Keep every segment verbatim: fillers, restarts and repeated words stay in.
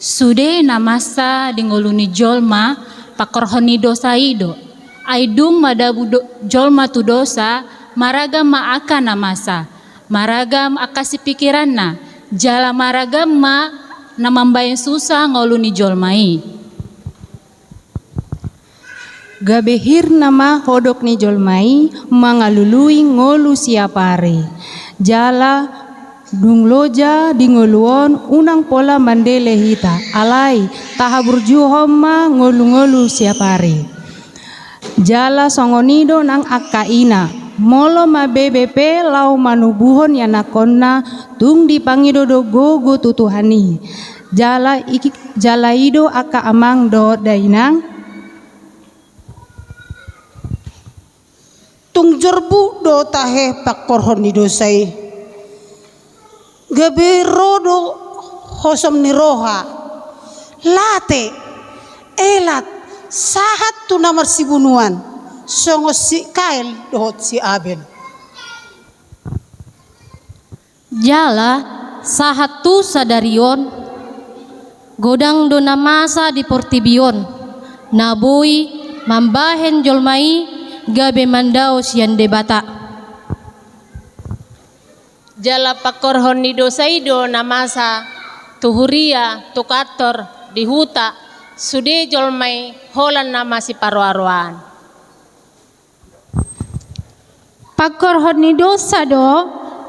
Sude na masa di ngolu ni jolma, pangkorhon ni dosa i do. Ai dung madabu do, jolma tu dosa, maragam ma angka na masa, maragam angka sipikiranna, jala maragam ma na mambahen susa ngolu ni jolma i. Gabe hir nama hodok ni jolma i mangalului ngolu siapari. Jala dung loja di ngolu on unang pola mandele hita, alai tahaburjuhon ma ngolu-ngolu siapari. Jala songon i do nang angka ina, molo mabebe pe laho manubuhon ianakhonna, tung dipangido do gogo tu Tuhan i. Jala iki, jala i do angka amang dohot dainang. Tung jorbut do tahe pangkorhon ni dosa i. Gabe ro do hosom ni roha, late, elat, sahat tu na marsibunuan, songon si Kain dohot si Abel. Jala sahat tu sadari on, godang do na masa di portibi on, na boi mambahen jolma i gabe mandao sian Debata. Jala pangkorhon ni dosa i do na masa tu huria, tu kantor, di huta, sude jolma i holan na masiparoa-roaan. Pangkorhon ni dosa do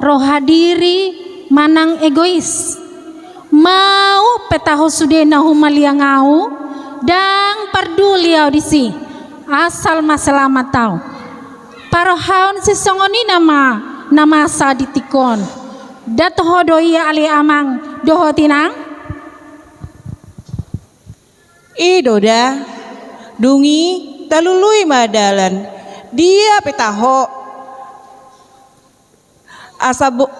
roha diri manang egois. Mau pe taho sude na humaliang ahu, ndang parduli ahu disi, asal ma selamat ahu. Parrohaon sisongon i nama na masa di tingki on. Nda toho do i ale amang dohot inang? I do da, dung i talului ma dalan, dia pe taho. Asa bo-,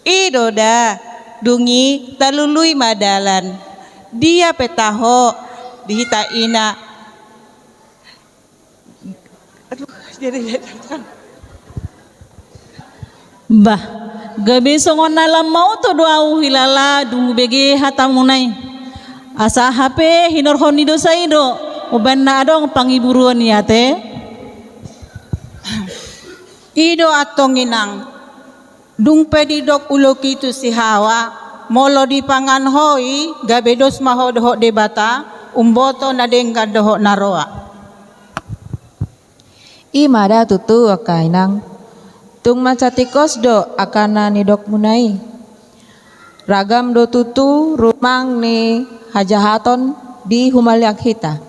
i do da, dung i talului ma dalan, dia pe taho di hita ina. Aduh, jadi, jadi. Bah, gabe songon na lam mauto do ahu hilala dung hubege hatamuna i. Asa hape hinorhon ni dosa i do umbahen na adong pangiburuon i ate. I do antong inang. Dung pe didok ulok i tu si Hawa, molo dipangan ho i, gabe dos ma ho dohot Debata, umboto na denggan dohot na roa. I ma da tutu angka inang. Tung mansai tingkos do angka na nidokmuna i. Ragam do tutu rumang ni hajahaton di humaliang hita.